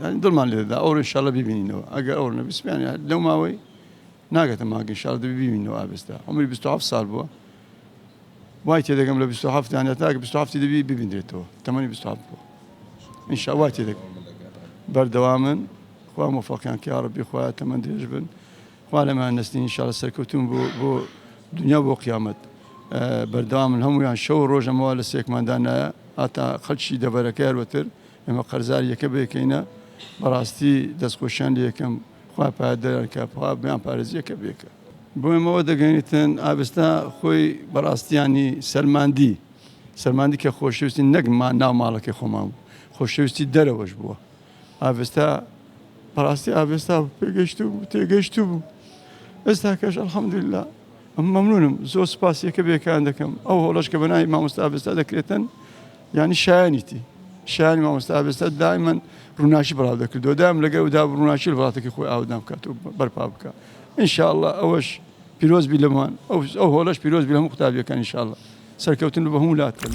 یانی دڵمان لێ دەدا ئەوڕۆ ئینشاڵڵا بیبینینەوە ئەگەر ئەوڕۆ نەبی سبەینێ لەو ماوەی ناگاتە مانگ ئینشاڵڵا دەبی بیبینینەوە ئاڤێستا عومری 27 ساڵ بووە وای تێدەگەم لە 27 یان تاکە 27 دەبی ببیندرێتەوە تەمەنی 27 بووە ئینشاڵڵا وای تێدەگەم بەردەوامن خوا مۆفەقیان کە یاڕەبی خوایە تەمەن درێژ بن خوا لەمان نەستین ئینشاڵڵا سەرکەوتون بۆ بۆ دنیا بۆ قیامەت بەردەوامن هەمویان شەو ڕۆژ ئەمەوە لە سێکماندا نایە هاتا خەلکی دەڤەرەکە هەروەتر ئێمە قەرزاری یەکە بە یەکەینە بەڕاستی دەستخۆشیان لێ یەکەم خوا پایەداریان کە خوا بیان پارێزی یەکە بە یەکە. بۆ ئێمەوە دەگەینیتن ئاڤێستا خۆی بەڕاستیانی سەلماندی سەلماندی کە خۆشەویستی نەک ما ناو ماڵەکەی خۆمان بوو خۆشەویستی دەرەوەش بووە ئاڤێستا بەڕاستی ئاڤێستا پێگەیشتوو بوو تێگەیشتوو بوو ئێستاکەش الحمدللە مەمنونم زۆر سوپاس یەکە بێکان دەکەم ئەو هۆڵەش کە بەناوی مامۆستا ئاڤێستا دەکرێتن یعنی شایەنیتی شایانی مامۆستا ئاڤێستا دایمەن ڕووناکی بڵاو دەکردەوە دایم لەگەڵ ئەودا ڕووناکی لە وڵاتەکەی خۆی ئاودان بکات و بەرپا بکات ئینشاءاللە ئەوەش پیرۆز بی لەمان ئەو هۆڵەش پیرۆز بی لە هەموو قوتابیەکان ئینشاءاللە سەرکەوتن بە هەموو لاتن.